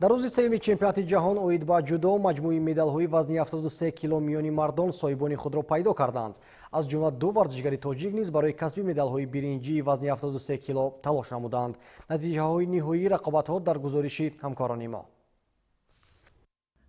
Дар рӯзи сеюми чемпионати ҷаҳон оид ба ҷудо маҷмӯи медалҳои вазни 73 кило миёни мардон соҳибони худро пайдо карданд. Аз ҷумла ду варзишгари тоҷик низ барои касби медалҳои биринҷии вазни 73 кило талош намуданд. Натиҷаҳои ниҳоии рақобатҳо дар гузориши ҳамкорони мо.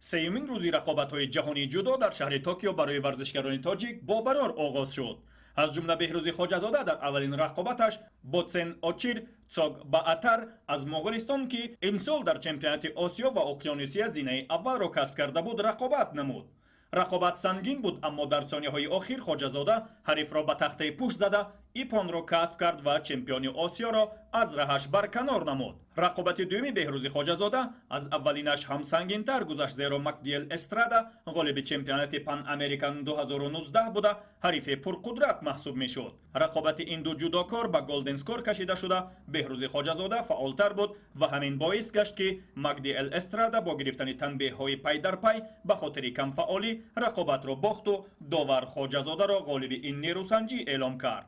Сеюмин рӯзи рақобатҳои ҷаҳонии ҷудо дар шаҳри Токио барои варзишгарони тоҷик бо барор оғоз шуд. Аз ҷумла Беҳрӯзи Хоҷазода дар аввалин рақобаташ бо Цен Очир Цог Баатар аз Моғолистон, ки имсол дар чемпионати Осиё ва Уқёнусия зинаи аввалро касб карда буд, рақобат намуд. Рақобат сангин буд, аммо дар сонияҳои охир Хоҷазода ҳарифро ба тахтаи пушт зада, иппонро касб кард ва чемпиони Осиёро аз раҳаш барканор намуд. Рақобати дуюми Беҳрӯзи Хоҷазода аз аввалинаш ҳам сангинтар гузашт, зеро Макдиел Эстрада ғолиби чемпионати Пан Американ 2019 буда, ҳарифи пурқудрат маҳсуб мешуд. Рақобати ин ду ҷудокор ба голден скор кашида шуда, Беҳрӯзи Хоҷазода фаъолтар буд ва ҳамин боис гашт, ки Макдиел Эстрада бо гирифтани танбеҳҳои пай дар пай ба хотири камфаъолӣ рақобатро бохту довар Хоҷазодаро ғолиби ин нерӯсанҷӣ эълом кард.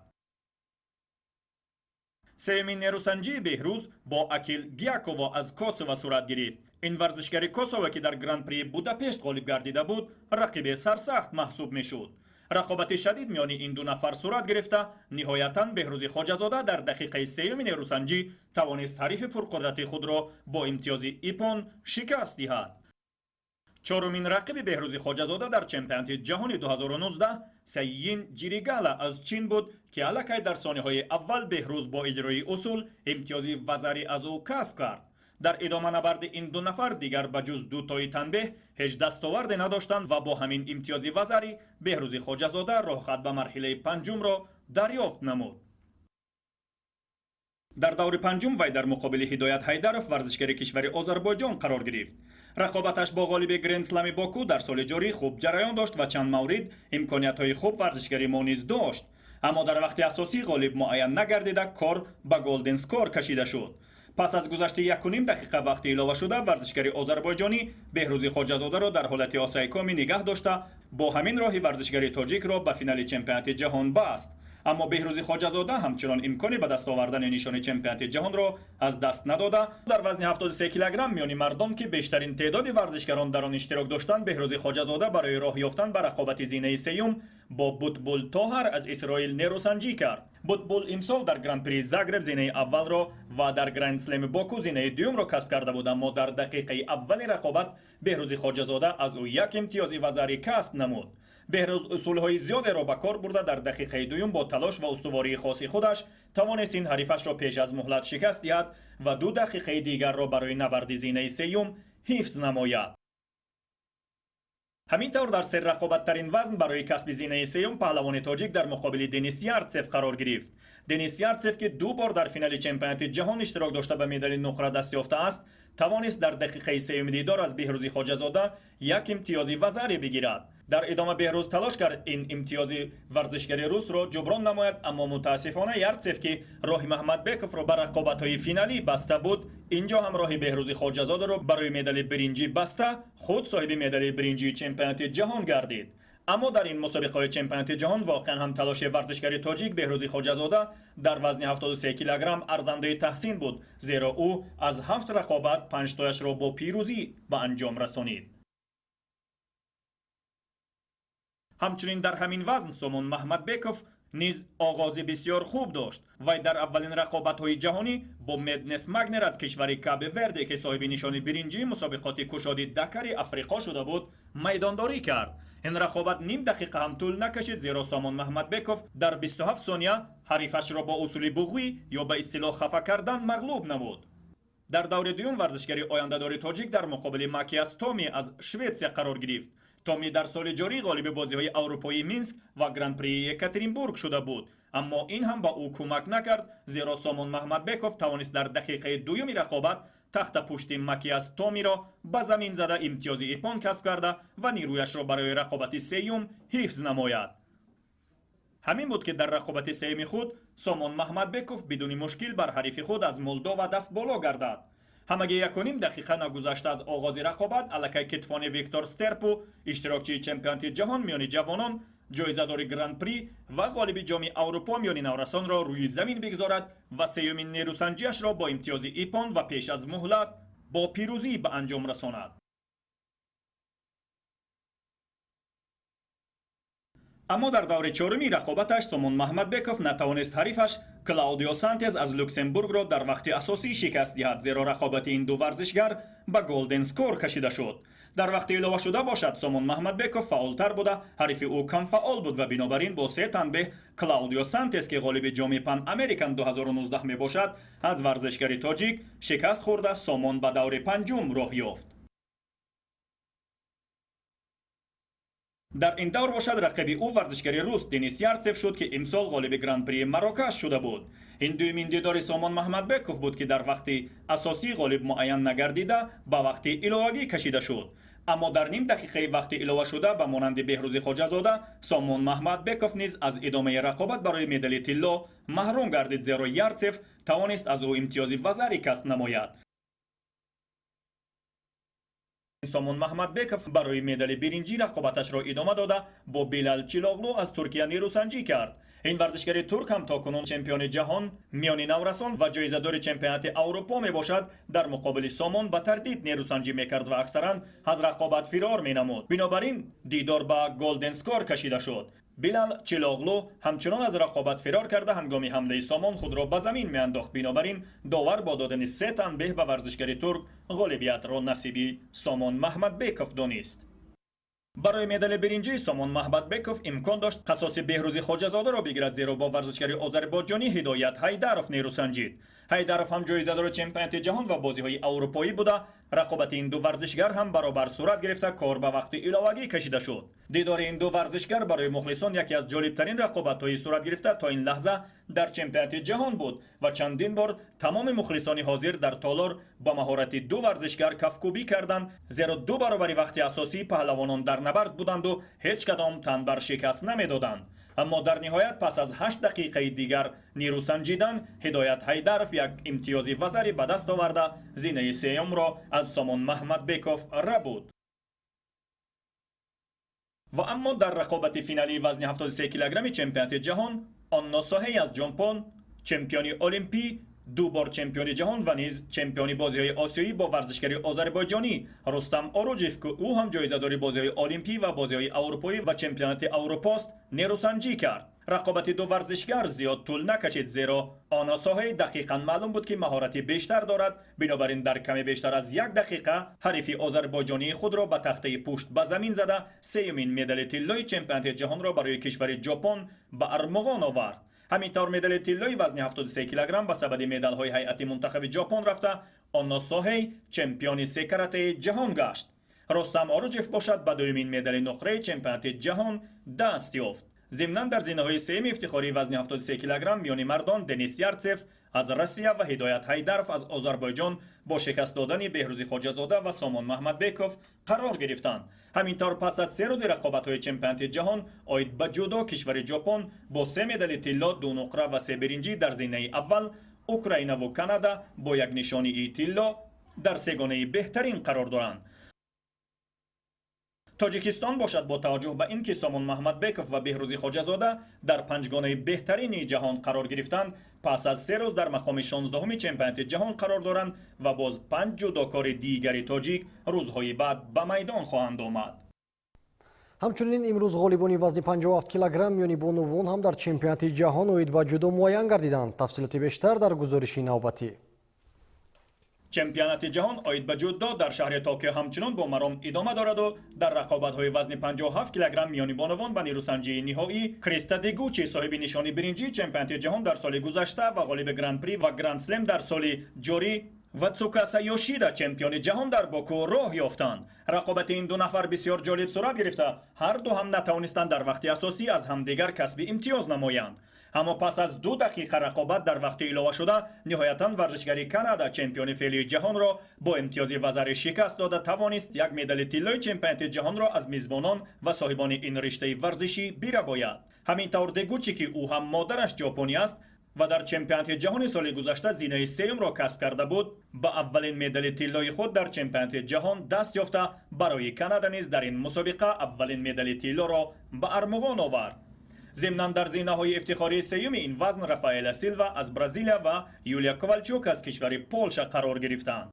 Сеюмин нерӯсанҷии Беҳрӯз бо Акил Гиаково аз Косово сурат гирифт. Ин варзишгари Косово, ки дар Гран-при Будапешт ғолиб гардида буд, рақиби сарсахт маҳсуб мешуд. Рақобати шадид миёни ин ду нафар сурат гирифта, ниҳоятан Беҳрӯзи Хоҷазода дар дақиқаи сеюми нерӯсанҷӣ тавонист ҳарифи пурқудрати худро бо имтиёзи иппон шикаст диҳад. Чорумин рақиби Беҳрӯзи Хоҷазода дар чемпионати ҷаҳони 2019 Сайин Ҷиригала аз Чин буд, ки аллакай дар сониҳои аввал Беҳрӯз бо иҷрои усул имтиёзи вазарӣ аз ӯ касб кард. Дар идома набарди ин ду нафар дигар ба ҷуз дутои танбеҳ ҳеҷ дастоварде надоштанд ва бо ҳамин имтиёзи вазарӣ Беҳрӯзи Хоҷазода роҳхат ба марҳилаи панҷумро дарёфт намуд. Дар даври панҷум вай дар муқобили Ҳидоят Ҳайдаров, варзишгари кишвари Озарбойҷон, қарор гирифт. Рақобаташ бо ғолиби Грендслами Боку дар соли ҷорӣ хуб ҷараён дошт ва чанд маврид имкониятҳои хуб варзишгари мо низ дошт, аммо дар вақти асосӣ ғолиб муайян нагардида, кор ба голден скор кашида шуд. Пас аз гузашти 1,5 дақиқа вақти иловашуда варзишгари озарбойҷонӣ Беҳрӯзи Хоҷазодаро дар ҳолати осайкомӣ нигаҳ дошта, бо ҳамин роҳи варзишгари тоҷикро ба финали чемпионати ҷаҳон баст. Аммо Беҳрӯзи Хоҷазода ҳамчунон имкони ба даст овардани нишони чемпионати ҷаҳонро аз даст надода. Дар вазни 73 килограмм миёни мардон, ки бештарин теъдоди варзишгарон дар он иштирок доштанд, Беҳрӯзи Хоҷазода барои роҳ ёфтан ба рақобати зинаи сеюм бо Бутбул Тоҳар аз Исроил нерӯсанҷӣ кард. Бутбул имсол дар Гран-при Загреб зинаи аввалро ва дар Гранд-слеми Боку зинаи дуюмро касб карда буд, аммо дар дақиқаи аввали рақобат Беҳрӯзи Хоҷазода аз ӯ як имтиёзи вазарӣ касб намуд. Беҳрӯз усулҳои зиёдеро ба кор бурда, дар дақиқаи дуюм бо талош ва устувории хоси худаш тавонист ин ҳарифашро пеш аз муҳлат шикаст диҳад ва 2 дақиқаи дигарро барои набарди зинаи сеюм ҳифз намояд. Ҳамин тавр, дар серрақобаттарин вазн барои касби зинаи сеюм паҳлавони тоҷик дар муқобили Денис Ярцев қарор гирифт. Денис Ярцев, ки ду бор дар финали чемпионати ҷаҳон иштирок дошта, ба медали нуқра даст ёфтааст, тавонист дар дақиқаи сеюми дидор аз Беҳрӯзи Хоҷазода як имтиёзи вазарӣ бигирад. Дар идома Беҳрӯз талош кард ин имтиёзи варзишгари русро ҷуброн намояд, аммо мутаассифона Ярцев, ки роҳи Маҳмадбековро ба рақобатҳои финалӣ баста буд, инҷо ҳам роҳи Беҳрӯзи Хоҷазодаро барои медали биринҷӣ баста, худ соҳиби медали биринҷии чемпионати ҷаҳон гардид. Аммо дар ин мусобиқаҳои чемпионати ҷаҳон воқеан ҳам талоши варзишгари тоҷик Беҳрӯзи Хоҷазода дар вазни 73 килограмм арзандаи таҳсин буд, зеро ӯ аз ҳафт рақобат панҷтояшро бо пирӯзӣ ба анҷом расонид. Ҳамчунин дар ҳамин вазн Сомон Маҳмадбеков низ оғози бисёр хуб дошт. Вай дар аввалин рақобатҳои ҷаҳонӣ бо Меднес Магнер аз кишвари Кабе Верде, ки соҳиби нишони биринҷии мусобиқоти кушоди Дакари Африқо шуда буд, майдондорӣ кард. Ин рақобат ним дақиқа ҳам тӯл накашид, зеро Сомон Маҳмадбеков дар 27 сония ҳарифашро бо усули буғӣ ё ба истилоҳ хафа кардан мағлуб намуд. Дар даври дуюм варзишгари ояндадори тоҷик дар муқобили Макиас Томи аз Шветсия қарор гирифт. Томи дар соли ҷорӣ ғолиби бозиҳои аврупоии Минск ва Гран-прии Екатеринбург шуда буд, аммо ин ҳам ба ӯ кӯмак накард, зеро Сомон Маҳмадбеков тавонист дар дақиқаи дуюми рақобат тахта пушти Макиас Томиро ба замин зада, имтиёзи иппон касб карда ва нирӯяшро барои рақобати сеюм ҳифз намояд. Ҳамин буд, ки дар рақобати сеюми худ Сомон Маҳмадбеков бидуни мушкил бар ҳарифи худ аз Молдова даст боло гардад. Ҳамагӣ 1,5 дақиқа нагузашта аз оғози рақобат аллакай китфони Виктор Стерпу, иштирокчии чемпионати ҷаҳон миёни ҷавонон, ҷоизадори Гран-при ва ғолиби Ҷоми Аврупо миёни наврасонро рӯи замин бигзорад ва сеюмин нерӯсанҷиашро бо имтиёзи иппон ва пеш аз муҳлат бо пирӯзӣ ба анҷом расонад. Аммо дар даври чоруми рақобаташ Сомон Маҳмадбеков натавонист ҳарифаш Клаудио Сантез аз Люксембургро дар вақти асосӣ шикаст диҳад, зеро рақобати ин ду варзишгар ба голден скор кашида шуд. Дар вақти иловашуда бошад, Сомон Маҳмадбеков фаъолтар буда, ҳарифи ӯ камфаъол буд ва бинобар ин бо се танбеҳ Клаудио Сантез, ки ғолиби ҷоми Пан Американ 2019 мебошад, аз варзишгари тоҷик шикаст хӯрда, Сомон ба даври панҷум роҳ ёфт. Дар ин давр бошад, рақиби ӯ варзишгари рус Денис Ярцев шуд, ки имсол ғолиби Гран-прии Марокаш шуда буд. Ин дуюмин дидори Сомон Маҳмадбеков буд, ки дар вақти асосӣ ғолиб муайян нагардида, ба вақти иловагӣ кашида шуд. Аммо дар ним дақиқаи вақти иловашуда, ба монанди Беҳрӯзи Хоҷазода, Сомон Маҳмадбеков низ аз идомаи рақобат барои медали тилло маҳрум гардид, зеро Ярцев тавонист аз ӯ имтиёзи вазарӣ касб намояд. Сомон Маҳмадбеков барои медали биринҷӣ рақобаташро идома дода, бо Билал Чилоғлу аз Туркия нерӯсанҷӣ кард. Ин варзишгари турк ҳам то кунун чемпиони ҷаҳон миёни наврасон ва ҷоизадори чемпионати Аврупо мебошад. Дар муқобили Сомон ба тардид нерӯсанҷӣ мекард ва аксаран аз рақобат фирор менамуд. Бинобар ин дидор ба голден скор кашида шуд. Билал Чилоғлу ҳамчунон аз рақобат фирор карда, ҳангоми ҳамлаи Сомон худро ба замин меандохт. Бинобар ин довар бо додани се танбеҳ ба варзишгари турк ғолибиятро насиби Сомон Маҳмадбеков донист. Барои медали биринҷӣ Сомон Маҳмадбеков имкон дошт қасоси Беҳрӯзи Хоҷазодаро бигирад, зеро бо варзишгари озарбойҷонӣ Ҳидоят Ҳайдаров нерӯсанҷид. Ҳайдаров ҳам ҷоизадори чемпионати ҷаҳон ва бозиҳои аврупоӣ буда, рақобати ин ду варзишгар ҳам баробар сурат гирифта, кор ба вақти иловагӣ кашида шуд. Дидори ин ду варзишгар барои мухлисон яке аз ҷолибтарин рақобатҳои сурат гирифта то ин лаҳза дар чемпионати ҷаҳон буд ва чандин бор тамоми мухлисони ҳозир дар толор ба маҳорати ду варзишгар кафкӯбӣ карданд, зеро ду баробари вақти асосӣ паҳлавонон дар набард буданду ҳеҷ кадом тан бар шикаст намедоданд. Аммо дар ниҳоят пас аз 8 дақиқаи дигар нерӯсанҷидан, Ҳидоят Ҳайдаров як имтиёзи вазарӣ ба даст оварда, зинаи сеюмро аз Сомон Маҳмадбеков рабуд. Ва аммо дар рақобати финалии вазни 73 килограмми чемпионати ҷаҳон Онно Соҳей аз Ҷопон, чемпиони олимпӣ, ду бор чемпиони ҷаҳон ва низ чемпиони бозиҳои осиёӣ, бо варзишгари озарбойҷонӣ Рустам Оруҷев, ки ӯ ҳам ҷоизадори бозиҳои олимпӣ ва бозиҳои аврупоӣ ва чемпионати аврупост, нерӯсанҷӣ кард. Рақобати ду варзишгар зиёд тӯл накашид, зеро Оно Соҳей дақиқан маълум буд, ки маҳорати бештар дорад. Бинобар ин дар каме бештар аз як дақиқа ҳарифи озарбойҷонии худро ба тахтаи пушт ба замин зада, сеюмин медали тиллои чемпионати ҷаҳонро барои кишвари Ҷопон ба армуғон овард. Ҳамин тавр медали тиллои вазни 73 килограмм ба сабади медалҳои ҳайати мунтахаби Ҷопон рафта, Онно Соҳей чемпиони секаратаи ҷаҳон гашт. Рустам Оруҷев бошад, ба дуюмин медали нуқраи чемпионати ҷаҳон даст ёфт. Зимнан дар зинаҳои сеюми ифтихории вазни 73 килограмм миёни мардон Денис Ярцев аз Россия ва Ҳидоят Ҳайдаров аз Озарбойҷон бо шикаст додани Беҳрӯзи Хоҷазода ва Сомон Маҳмадбеков қарор гирифтанд. Ҳамин тавр пас аз се рӯзи рақобатҳои чемпионати ҷаҳон оид ба ҷудо, кишвари Ҷопон бо се медали тилло, ду нуқра ва се биринҷӣ дар зинаи аввал, Украинаву Канада бо як нишонии тилло дар сегонаи беҳтарин қарор доранд. Тоҷикистон бошад, бо таваҷҷӯҳ ба ин ки Сомон Маҳмадбеков ва Беҳрӯзи Хоҷазода дар панҷгонаи беҳтарини ҷаҳон қарор гирифтанд, пас аз се рӯз дар мақоми 16-уми чемпионати ҷаҳон қарор доранд ва боз панҷ ҷудокори дигари тоҷик рӯзҳои баъд ба майдон хоҳанд омад. Ҳамчунин имрӯз ғолибони вазни 57 килограмм миёни бонувон ҳам дар чемпионати ҷаҳон оид ба ҷудо муайян гардиданд. Тафсилоти бештар дар гузориши навбатӣ. Чемпионати ҷаҳон оид ба ҷудо дар шаҳри Токио ҳамчунон бо маром идома дораду дар рақобатҳои вазни 57 килограмм миёни бонувон ба нерӯсанҷии ниҳоӣ Криста Дегучи, соҳиби нишони биринҷии чемпионати ҷаҳон дар соли гузашта ва ғолиби Гран-при ва Гранд-слем дар соли ҷорӣ, ва Цукаса Йошида, чемпиони ҷаҳон дар Боку, роҳ ёфтанд. Рақобати ин ду нафар бисёр ҷолиб сурат гирифта, ҳар ду ҳам натавонистанд дар вақти асосӣ аз ҳамдигар касби имтиёз намоянд. Аммо пас аз ду дақиқа рақобат дар вақти иловашуда, ниҳоятан варзишгари Канада чемпиони феълии ҷаҳонро бо имтиёзи вазари шикаст дода, тавонист як медали тиллои чемпионати ҷаҳонро аз мизбонон ва соҳибони ин риштаи варзишӣ бирабояд. Ҳамин тавр Дегучи, ки ӯ ҳам модараш ҷопонӣ аст ва дар чемпионати ҷаҳони соли гузашта зинаи сеюмро касб карда буд, ба аввалин медали тиллои худ дар чемпионати ҷаҳон даст ёфта, барои Канада низ дар ин мусобиқа аввалин медали тиллоро ба армуғон овард. Зимнан дар зинаҳои ифтихории сеюми ин вазн Рафаэла Силва аз Бразилия ва Юлия Ковалчук аз кишвари Полша қарор гирифтанд.